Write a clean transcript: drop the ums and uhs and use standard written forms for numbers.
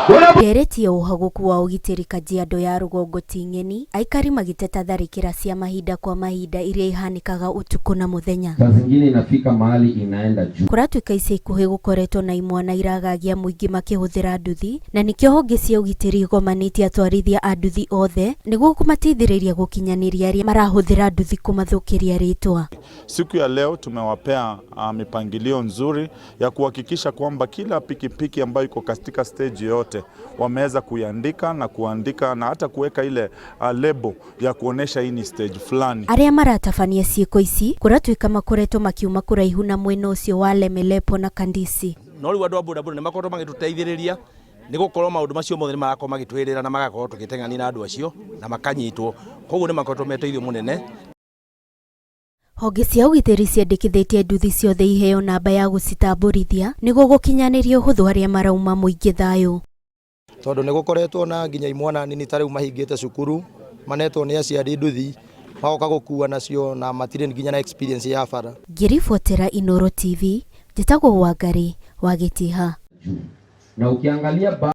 Ndereti ya ũhagũku wa ũgitĩri Kajiado ya rũgongo ti ng'eni, aikari magĩteta tharĩkĩra cia mahinda kwa mahinda iria ihanĩkaga ũtukũ na mũthenya. Saa zingine inafika mahali inaenda juu. Kũratuĩka ica ikuhĩ gũkoretwo na imwana iragagia mũingĩ makĩhũthĩra nduthi, na nĩkĩo honge cia ũgitĩri igomanĩtie atwarithia a nduthi othe nĩguo kũmateithĩrĩria gũkinyanĩria arĩa marahũthĩra nduthi kũmathũkĩria rĩtwa. Siku ya leo tumewapea mipangilio nzuri ya kuhakikisha kwamba kila pikipiki ambayo iko katika stage yote wameweza kuiandika na kuandika na hata kuweka ile lebo ya kuonesha hii ni stage fulani. Arĩa maratabania ciĩko ici kũratuĩka makoretwo makiuma kũraihu na mwena ũcio wa Lemelepo na Kandisi. No rĩu andũ a bodaboda nĩ makoretwo magĩtũteithĩrĩria nĩ gũkorwo maũndũ macio mothe nĩ marakorwo magĩtwĩrĩra na magakorwo tũgĩteng'ania na andũ acio na makanyitwo, koguo nĩ makoretwo me mũnene. Honge cia ũgitĩri ciendekithĩtie nduthi ciothe iheo namba ya gũcitambũrithia nĩguo gũkinyanĩria ũhũthũ arĩa marauma mũingĩ thayũ. Tondũ nĩ gũkoretwo na nginya imwana nini ta rĩu mahingĩte cukuru manetwo nĩ aciari nduthi magoka gũkua nacio na matirĩ nginya na experience ya bara. Ngĩribotera Inooro TV, njĩtagwo Wangari wa Gĩtiha. Na ukiangalia.